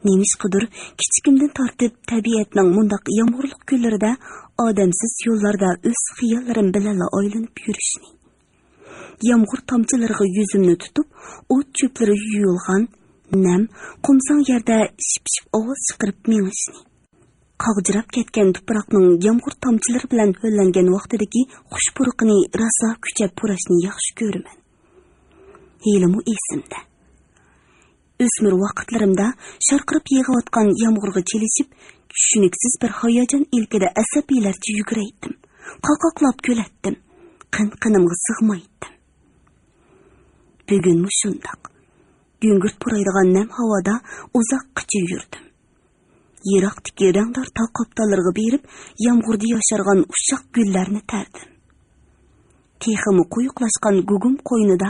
نېمىشقىدۇر كىچىكىمدىن تارتىپ تەبىئەتنىڭ مۇنداق يامغۇرلۇق كۈنلىرىدە ئادەمسىز يوللاردا ئۆز خىياللىرىم بىلەنلا ئايلىنىپ يۈرۈشنى، يامغۇر تامچىلىرىغا يۈزۈمنى تۇتۇپ، ئوت چۆپلىرى يۇيۇلغان، نەم، قۇمساڭ يەردە شىپ-شىپ ئاۋاز چىقىرىپ مېڭىشنى، قاغجىراپ كەتكەن تۇپراقنىڭ يامغۇر تامچىلىرى بىلەن ھۆللەنگەن ۋاقتىدىكى خۇش پۇرىقىنى راسا كۈچەپ پۇراشنى ياخشى كۆرىمەن. ھېلىمۇ ئېسىمدە. ئۆسمۈر ۋاقىتلىرىمدا شارقىراپ يېغىۋاتقان يامغۇرغا چېلىشىپ، چۈشىنىكسىز بىر ھاياجان ئىلكىدە ئەسەبىيلەرچە يۈگۈرەيتتىم، قاقاقلاپ كۈلەتتىم، قىن-قىنىمغا سىغمايتتىم. بۈگۈنمۇ شۇنداق. گۈڭگۈرت پۇرايدىغان نەم ھاۋادا ئۇزاققىچە يۈردۈم. يىراقتىكى رەڭدار تاغ قاپتاللىرىغا بېرىپ، يامغۇردا ياشارغان ئۇششاق گۈللەرنى تەردىم. تېخىمۇ قويۇقلاشقان گۇگۇم قوينىدا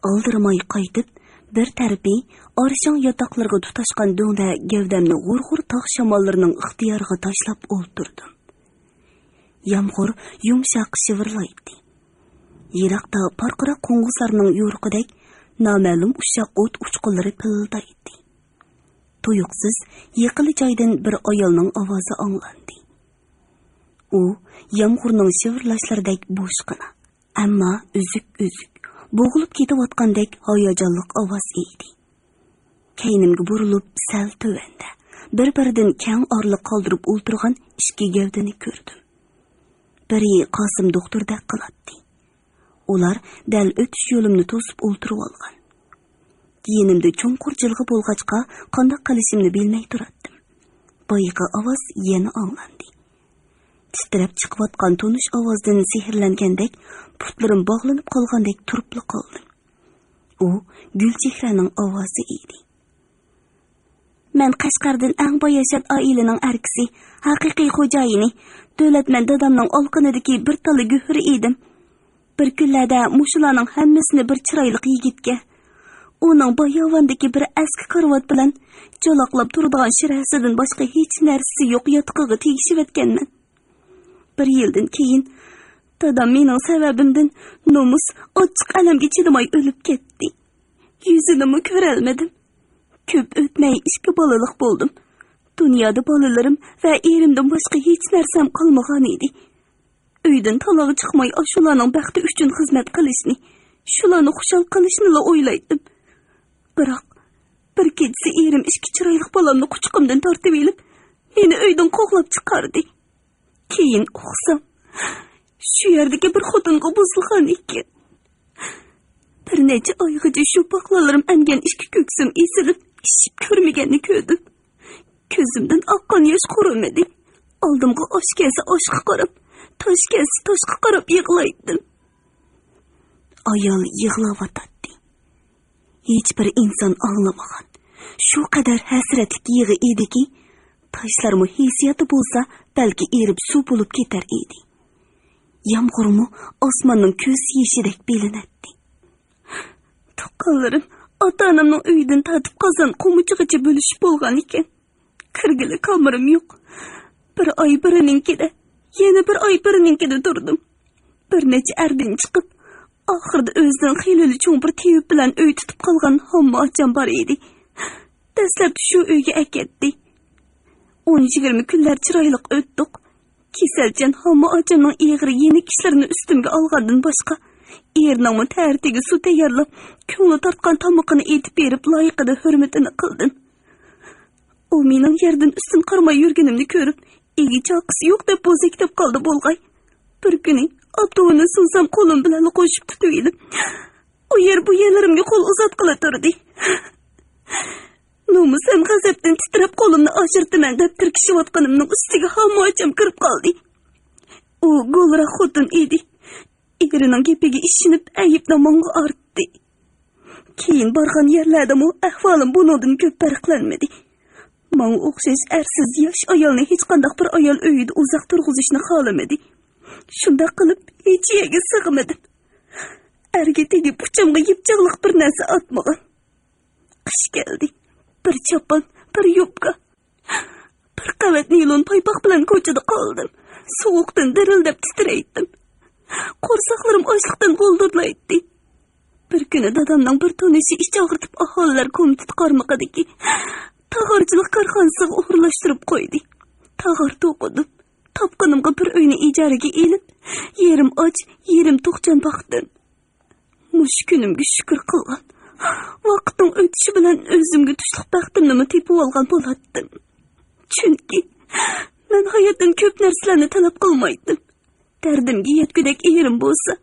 ئالدىرىماي قايتىپ، بىر تەرىپى ئارىشاڭ ياتاقلىرىغا تۇتاشقان دۆڭدە گەۋدەمنى غۇر-غۇر تاغ شاماللىرىنىڭ ئىختىيارىغا تاشلاپ ئولتۇردۇم. يامغۇر يۇمشاق شىۋىرلايتتى. يىراقتا پارقىراق قوڭغۇزلارنىڭ يورۇقىدەك نامەلۇم ئۇششاق ئوت ئۇچقۇنلىرى پىلىلدايتتى. تۇيۇقسىز يېقىنلا جايدىن بىر ئايالنىڭ ئاۋازى ئاڭلاندى. ئۇ يامغۇرنىڭ شىۋىرلاشلىرىدەك بوشقىنا، ئەمما ئۈزۈك-ئۈزۈك، بوغۇلۇپ كېتىۋاتقاندەك ھاياجانلىق ئاۋاز ئىدى. كەينىمگە بۇرۇلۇپ، سەل تۆۋەندە، بىر-بىرىدىن كەڭ ئارىلىق قالدۇرۇپ ئولتۇرغان ئىككى گەۋدىنى كۆردۈم. بىرى قاسىم دوختۇردەك قىلاتتى. ئۇلار دەل ئۆتۈش يولۇمنى توسۇپ ئولتۇرۇۋالغان. يېنىمدا چوڭقۇر جىلغا بولغاچقا، قانداق قىلىشىمنى بىلمەي تۇراتتىم. بايىقى ئاۋاز يەنە ئاڭلاندى. تىترەپ چىقىۋاتقان تونۇش ئاۋازدىن سېھىرلەنگەندەك، پۇتلىرىم باغلىنىپ قالغاندەك تۇرۇپلا قالدىم. ئۇ گۈلچېھرەنىڭ ئاۋازى ئىدى. مەن قەشقەردىن ئەڭ باياشات ئائىلىنىڭ ئەركىسى، ھەقىقىي خوجايىنى، دۆلەتمەن دادامنىڭ ئالىقىنىدىكى بىر تالا گۆھىرى ئىدىم. بىر كۈنلەردە مۇشۇلارنىڭ ھەممىسىنى بىر چىرايلىق يىگىتكە، ئۇنىڭ باياۋاندىكى بىر ئەسكى كارىۋات بىلەن جالاقلاپ تۇرىدىغان شىرەسىدىن باشقا ھېچ نەرسىسى يوق ياتىقىغا تېگىشىۋەتكەنمەن. بىر يىلدىن كېيىن دادام مېنىڭ سەۋەبىمدىن نومۇس، ئاچچىق ئەلەمگە چىدىماي ئۆلۈپ كەتتى. يۈزىنىمۇ كۆرەلمىدىم. كۆپ ئۆتمەي ئىككى بالىلىق بولدۇم. دۇنيادا بالىلىرىم ۋە ئېرىمدىن باشقا ھېچ نەرسەم قالمىغانىدى. ئۆيدىن تالاغا چىقماي ئاشۇلارنىڭ بەختى ئۈچۈن خىزمەت قىلىشنى، شۇلارنى خۇشال قىلىشنىلا ئويلايتتىم. بىراق، بىر كېچىسى ئېرىم ئىككى چىرايلىق بالامنى قۇچىقىمدىن تارتىۋېلىپ، مېنى ئۆيدىن قوغلاپ چىقاردى. كېيىن ئۇقسام، شۇ يەردىكى بىر خوتۇنغا بۇزۇلغان ئىكەن. بىر نەچچە ئايغىچە شۇ باقلانلىرىم ئەمگەن ئىككى كۆكسۈم ئېسىلىپ، ئىششىپ كۆرمىگەننى كۆردۈم. كۆزۈمدىن ئاققان ياش قۇرۇمىدى. ئالدىمغا ئاش كەلسە ئاشقا قاراپ، تاش كەلسە تاشقا قاراپ يىغلايتتىم. ئايال يىغلاۋاتاتتى. ھېچبىر ئىنسان ئاڭلىمىغان شۇ قەدەر ھەسرەتلىك يىغا ئىدىكى، تاشلارمۇ ھېسسىياتى بولسا بەلكى ئېرىپ سۇ بولۇپ كېتەر ئىدى. يامغۇرمۇ ئاسماننىڭ كۆز يېشىدەك بىلىنەتتى. تۇغقانلىرىم ئاتا-ئانامنىڭ ئۆيىدىن تارتىپ قازان قومۇچىغىچە بۆلۈشۈپ بولغان ئىكەن. كىرگىلى كامىرىم يوق. بىر ئاي بىرىنىڭكىدە، يەنە بىر ئاي بىرىنىڭكىدە تۇردۇم. بىر نەچچە ئەردىن چىقىپ، ئاخىرىدا ئۆزىدىن خېلىلا چوڭ بىر تېۋىپ بىلەن ئۆي تۇتۇپ قالغان ھامما ئاچام بار ئىدى. دەسلەپتە شۇ ئۆيگە ئەكەتتى. ئون يىگىرمە كۈنلەر چىرايلىق ئۆتتۇق. كېسەلچان ھامما ئاچامنىڭ ئېغىر يېنىك ئىشلىرىنى ئۈستۈمگە ئالغاندىن باشقا، ئېرىنىڭمۇ تەرىتىگە سۇ تەييارلاپ، كۆڭلى تارتقان تامىقىنى ئېتىپ بېرىپ، لايىقىدا ھۆرمىتىنى قىلدىم. ئۇ مېنىڭ يەردىن ئۈستۈن قارىماي يۈرگىنىمنى كۆرۈپ، ئىگە چاقىسى يوق دەپ بوزەكلەپ قالدى بولغاي. بىر كۈنى ئاپتوبۇسنى سۇنسام قولۇم بىلەنلا قوشۇپ تۇتۇۋېلىپ، ئۇ يەر بۇ يەرلىرىمگە قول ئۇزاتقىلى تۇردى. نومۇس ھەم غەزەپتىن تىترەپ قولۇمنى ئاجرىتىمەن دەپ تىركىشىۋاتقىنىمنىڭ ئۈستىگە ھامماچام كىرىپ قالدى. ئۇ گولراق خوتۇن ئىدى. ئېرىنىڭ گېپىگە ئىشىنىپ، ئەيىبنى ماڭا ئارتتى. كېيىن بارغان يەرلەردىمۇ ئەھۋالىم بۇنىڭدىن كۆپ پەرقلەنمىدى. ماڭا ئوخشاش ئەرسىز ياش ئايالنى ھېچقانداق بىر ئايال ئۆيىدە ئۇزاق تۇرغۇزۇشنى خالىمىدى. شۇنداق قىلىپ، ھېچ يەرگە سىغمىدىم. ئەرگە تېگىپ، ئۇچامغا يىپچاغلىق بىر نەرسە ئاتمىغان. قىش كەلدى. بىر چاپان، بىر يوپكا، بىر قەۋەت نىلون پايپاق بىلەن كوچىدا قالدىم. سوغۇقتىن دىرىلدەپ تىترەيتتىم. قورساقلىرىم ئاچلىقتىن غولدۇرلايتتى. بىر كۈنى دادامنىڭ بىر تونۇشى ئىچ ئاغرىتىپ ئاھالىلەر كومىتېتى قارمىقىدىكى تاغارچىلىق كارخانىسىغا ئورۇنلاشتۇرۇپ قويدى. تاغار توقۇدۇم. تاپقىنىمغا بىر ئۆينى ئىجارىگە ئېلىپ، يېرىم ئاچ، يېرىم توقچان باقتىم. مۇشۇ كۈنۈمگە شۈكۈر قىلغان، ۋاقىتنىڭ ئۆتۈشى بىلەن ئۆزۈمگە تۇشلۇق بەختىمنىمۇ تېپىۋالغان بولاتتىم. چۈنكى مەن ھاياتتىن كۆپ نەرسىلەرنى تەلەپ قىلمايتتىم. دەردىمگە يەتكۈدەك ئېرىم بولسا،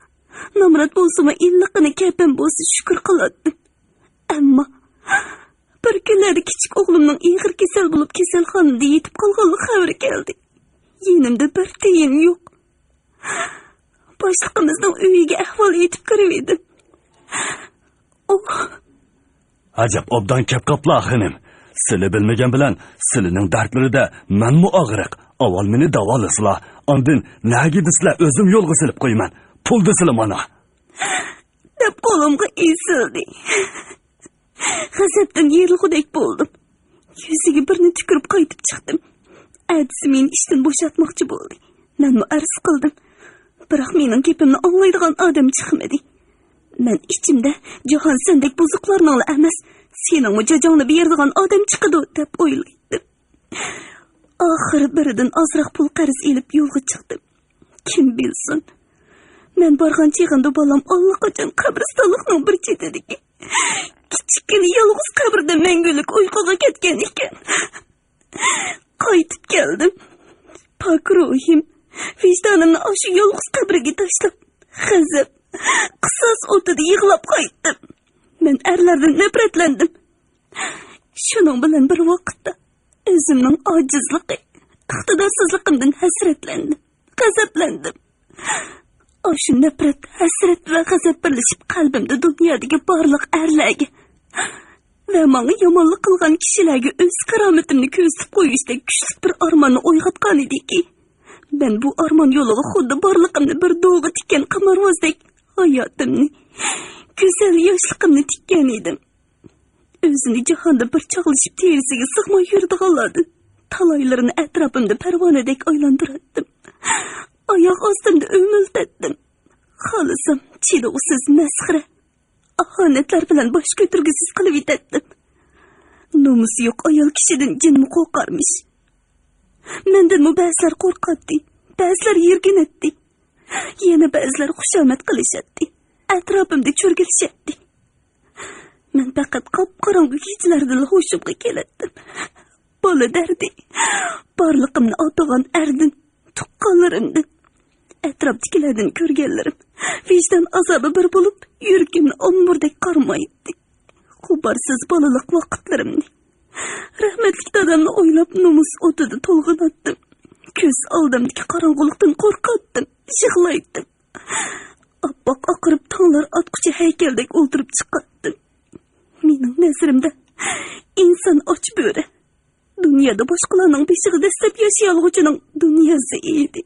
نامرات بولسىمۇ، ئىللىقىنى كەپەن بولسا شۈكۈر قىلاتتىم. ئەمما بىر كۈنلەردە كىچىك ئوغلۇمنىڭ ئېغىر كېسەل بولۇپ، كېسەلخانىدا يېتىپ قالغانلىق خەۋىرى كەلدى. يېنىمدا بىر تىيىن يوق. باشلىقىمىزنىڭ ئۆيىگە ئەھۋال ئېيتىپ كىرىۋىدىم. ئۇ ئەجەب ئوبدان كەپ قاپلا، خېنىم. سىلى بىلمىگەن بىلەن سىلىنىڭ دەردلىرىدە مەنمۇ ئاغرىق. ئاۋۋال مېنى داۋالىسىلا، ئاندىن نەگە دېسىلە ئۆزۈم يولغا سېلىپ قويىمەن. پۇل دېسىلە مانا. دەپ قولۇمغا ئېسىلدى. غەزەپتىن يېرىلغۇدەك بولدۇم. يۈزىگە بىرنى تۈكۈرۈپ قايتىپ چىقتىم. ئەتىسى مېنى ئىشتىن بوشاتماقچى بولدى. مەنمۇ ئەرز قىلدىم. بىراق مېنىڭ گېپىمنى ئاڭلايدىغان ئادەم چىقمىدى. مەن ئىچىمدە، «جاھان سەندەك بۇزۇقلارنىڭلا ئەمەس، سېنىڭمۇ جاجاڭنى بېرىدىغان ئادەم چىقىدۇ» دەپ ئويلايتتىم. ئاخىرى بىرىدىن ئازراق پۇل قەرز ئېلىپ يولغا چىقتىم. كىم بىلسۇن، مەن بارغان چېغىمدا بالام ئاللىقاچان قەبرىستانلىقنىڭ بىر چېتىدىكى كىچىككىنە يالغۇز قەبرىدە مەڭگۈلۈك ئۇيقۇغا كەتكەن ئىكەن. قايتىپ كەلدىم. پاك روھىم، ۋىجدانىمنى ئاشۇ يالغۇز قەبرىگە تاشلاپ، غەزەپ، قىساس ئوتىدا يىغلاپ قايتتىم. مەن ئەرلەردىن نەپرەتلەندىم. شۇنىڭ بىلەن بىر ۋاقىتتا ئۆزۈمنىڭ ئاجىزلىقى، ئىقتىدارسىزلىقىمدىن ھەسرەتلەندىم، غەزەپلەندىم. ئاشۇ نەپرەت، ھەسرەت ۋە غەزەپ بىرلىشىپ قەلبىمدە دۇنيادىكى بارلىق ئەرلەرگە ۋە ماڭا يامانلىق قىلغان كىشىلەرگە ئۆز كارامىتىمنى كۆرسىتىپ قويۇشتەك كۈچلۈك بىر ئارماننى ئويغاتقان ئىدىكى، مەن بۇ ئارمان يولىغا خۇددى بارلىقىمنى بىر دوغا تىككەن قىمارۋازدەك ھاياتىمنى، گۈزەل ياشلىقىمنى تىككەن ئىدىم. ئۆزىنى جاھاندا بىر چاغلىشىپ تېرىسىگە سىغماي يۈرىدىغانلاردىن تالايلىرىنى ئەتراپىمدا پەرۋانىدەك ئايلاندۇراتتىم. ئاياغ ئاستىمدا ئۆمۈلتەتتىم. خالىسام چىدىغۇسىز مەسخىرە، ئاھانەتلەر بىلەن باش كۆتۈرگۈسىز قىلىۋېتەتتىم. نومۇسى يوق ئايال كىشىدىن جىنمۇ قورقارمىش. مەندىنمۇ بەزىلەر قورقاتتى، بەزىلەر يىرگىنەتتى، يەنە بەزىلەر خۇشامەت قىلىشاتتى، ئەتراپىمدا چۆرگىلىشەتتى. مەن پەقەت قاپقاراڭغۇ كېچىلەردىلا ھوشۇمغا كېلەتتىم. بالا دەردى، بارلىقىمنى ئاتىغان ئەردىن، تۇغقانلىرىمدىن، ئەتراپتىكىلەردىن كۆرگەنلىرىم ۋىجدان ئازابى بىر بولۇپ، يۈرىكىمنى ئامبۇردەك قارمايتتى. غۇبارسىز بالىلىق ۋاقىتلىرىمنى، رەھمەتلىك دادامنى ئويلاپ، نومۇس ئوتىدا تولغىناتتىم. كۆز ئالدىمدىكى قاراڭغۇلۇقتىن قورقاتتىم، يىغلايتتىم. ئاپئاق ئاقىرىپ تاڭلار ئاتقۇچە ھەيكەلدەك ئولتۇرۇپ چىقاتتىم. مېنىڭ نەزىرىمدە ئىنسان ئاچ بۆرە. دۇنيادا باشقىلارنىڭ بېشىغا دەسسەپ ياشىيالغۇچىنىڭ دۇنياسى ئىدى.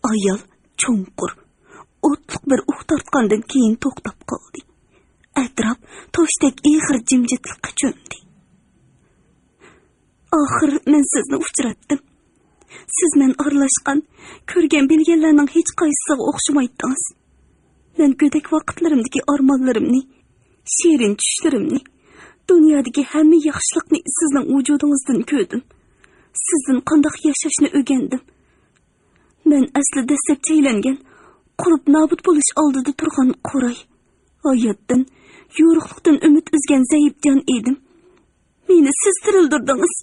ئايال چوڭقۇر، ئوتلۇق بىر ئۇھ تارتقاندىن كېيىن توختاپ قالدى. ئەتراپ توشتەك ئېغىر جىمجىتلىققا چۆمدى. ئاخىر مەن سىزنى ئۇچراتتىم. سىز مەن ئارىلاشقان، كۆرگەن بىلگەنلەرنىڭ ھېچقايسىسىغا ئوخشىمايتتىڭىز. مەن گۆدەك ۋاقىتلىرىمدىكى ئارمانلىرىمنى، شېرىن چۈشلىرىمنى، دۇنيادىكى ھەممە ياخشىلىقنى سىزنىڭ ۋۇجۇدىڭىزدىن كۆردۈم. سىزدىن قانداق ياشاشنى ئۆگەندىم. مەن ئەسلى دەسسەپ چەيلەنگەن، قۇرۇپ نابۇت بولۇش ئالدىدا تۇرغان قوراي، ھاياتتىن، يورۇقلۇقتىن ئۈمىد ئۈزگەن زەئىپ جان ئىدىم. مېنى سىز تىرىلدۈردىڭىز.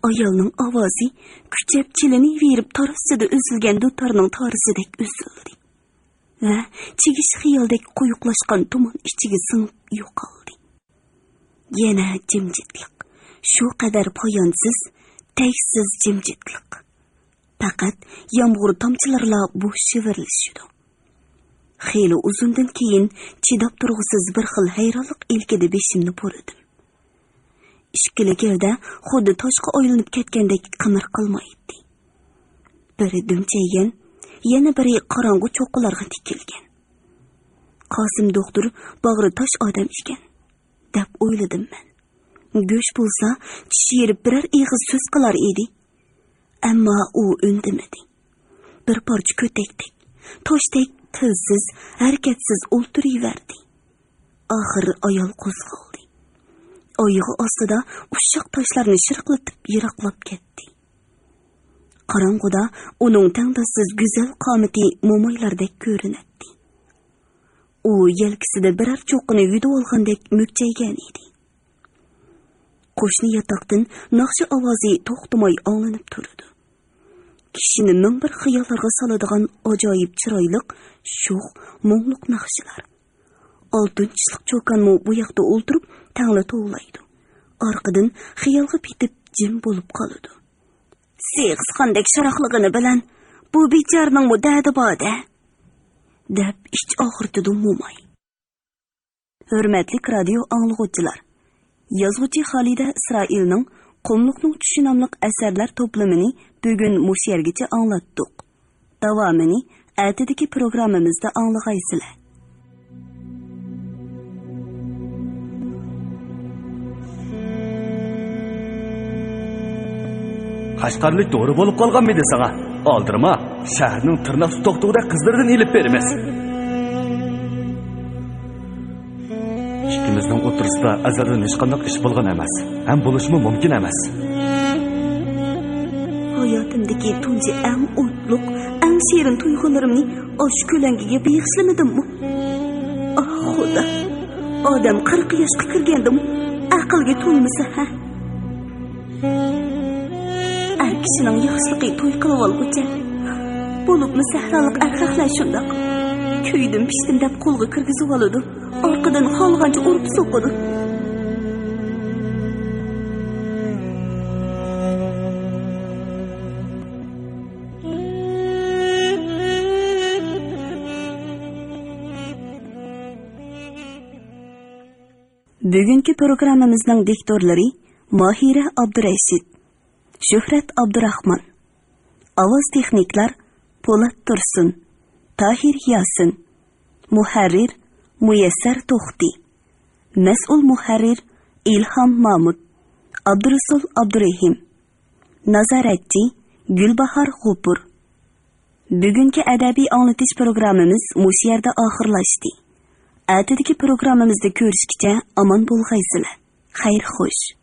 ئايالنىڭ ئاۋازى كۈچەپ چېلىنىۋېرىپ، تارازىدا ئۈزۈلگەن دۇتارنىڭ تارىسىدەك ئۈزۈلدى ۋە چىگىش خىيالدەك قويۇقلاشقان تۇمان ئىچىگە سىڭىپ يوقالدى. يەنە جىمجىتلىق. شۇ قەدەر پايانسىز، تەگسىز جىمجىتلىق. پەقەت يامغۇر تامچىلىرىلا بوش شىۋىرلىشىدۇ. خېلى ئۇزۇندىن كېيىن چىداپ تۇرغۇسىز بىر خىل ھەيرانلىق ئىلكىدە بېشىمنى بۇرىدىم. ئىككىلا گەۋدە خۇددى تاشقا ئايلىنىپ كەتكەندەك قىمىر قىلمايتتى. بىرى دۈمچەيگەن، يەنە بىرى قاراڭغۇ چوققىلارغا تىكىلگەن. قاسىم دوختۇر باغرى تاش ئادەم ئىكەن، دەپ ئويلىدىم مەن. گۆش بولسا، چىش يېرىپ بىرەر ئېغىز سۆز قىلار ئىدى. ئەمما ئۇ ئۈندىمىدى. بىر پارچە كۆتەكتەك، تاشتەك تىلسىز، ھەرىكەتسىز ئولتۇرۇۋەردى. ئاخىر ئايال قوزغالدى. ئايىغى ئاستىدا ئۇششاق تاشلارنى شىرقىلىتىپ يىراقلاپ كەتتى. قاراڭغۇدا ئۇنىڭ تەڭداشسىز گۈزەل قامىتى مومايلاردەك كۆرۈنەتتى. ئۇ يەلكىسىدە بىرەر چوققىنى يۈدۈۋالغاندەك مۈكچەيگەن ئىدى. قوشنا ياتاقتىن ناخشا ئاۋازى توختىماي ئاڭلىنىپ تۇرىدۇ. كىشىنى مىڭ بىر خىياللارغا سالىدىغان ئاجايىپ چىرايلىق، شوخ، مۇڭلۇق ناخشىلار. ئالتۇن چىشلىق چوكانمۇ بۇ ياقتا ئولتۇرۇپ تەڭلا توۋلايدۇ. ئارقىدىن خىيالغا پېتىپ جىم بولۇپ قالىدۇ. سېغىز قاندەك شاراقلىغىنى بىلەن بۇ بىچارىنىڭمۇ دەردى بار-دە، دەپ ئىچ ئاغرىتىدۇ موماي. ھۆرمەتلىك رادىيو ئاڭلىغۇچىلار! يازغۇچى خالىدە ئىسرائىلنىڭ قۇملۇقنىڭ چۈشى ناملىق ئەسەرلەر توپلىمىنى بۈگۈن مۇشۇ يەرگىچە ئاڭلاتتۇق. داۋامىنى ئەتىدىكى پروگراممىمىزدا ئاڭلىغايسىلەر. قەشقەرلىك دورا بولۇپ قالغانمىدى ساڭا؟ ئالدىرىما، شەھەرنىڭ تىرناق توختىغۇدەك قىزلىرىدىن ئېلىپ بېرىمىز. ئىككىمىزنىڭ ئوتتۇرىسىدا ئەزەلدىن ھېچقانداق ئىش بولغان ئەمەس، ھەم بولۇشمۇ مۇمكىن ئەمەس. ھاياتىمدىكى تۇنجى ئەڭ ئوتلۇق، ئەڭ شېرىن تۇيغۇلىرىمنى ئاشۇ كۆلەڭگىگە بېغىشلىمىدىممۇ؟ ئاھ، خۇدا! ئادەم قىرىق ياشقا كىرگەندىمۇ ئەقىلگە تولمىسا، ھە؟ ئەر كىشىنىڭ ياخشىلىقى توي قىلىۋالغۇچە. بولۇپمۇ سەھرالىق ئەرخەقلەر شۇنداق. كۆيدۈم، پىشتىم دەپ قولغا كىرگۈزۈۋالىدۇ. ئارقىدىن خالىغانچە ئۇرۇپ سوقىدۇ. بۈگۈنكى پروگراممىمىزنىڭ دىكتورلىرى ماھىرە ئابدۇرەشىت، شۆھرەت ئابدۇراخمان. ئاۋاز تېخنىكلار پولات تۇرسۇن، تاھىر ياسىن. مۇھەررىر مۇيەسسەر توختى. مەسئۇل مۇھەررىر ئىلھام مامۇت، ئابدۇرۇسۇل ئابدۇرېھىم. نازارەتچى گۈلباھار غوپۇر. بۈگۈنكى ئەدەبىي ئاڭلىتىش پروگراممىمىز مۇشۇ يەردە ئاخىرلاشتى. ئەتىدىكى پروگراممىمىزدا كۆرۈشكىچە ئامان بولغايسىلەر. خەير خوش.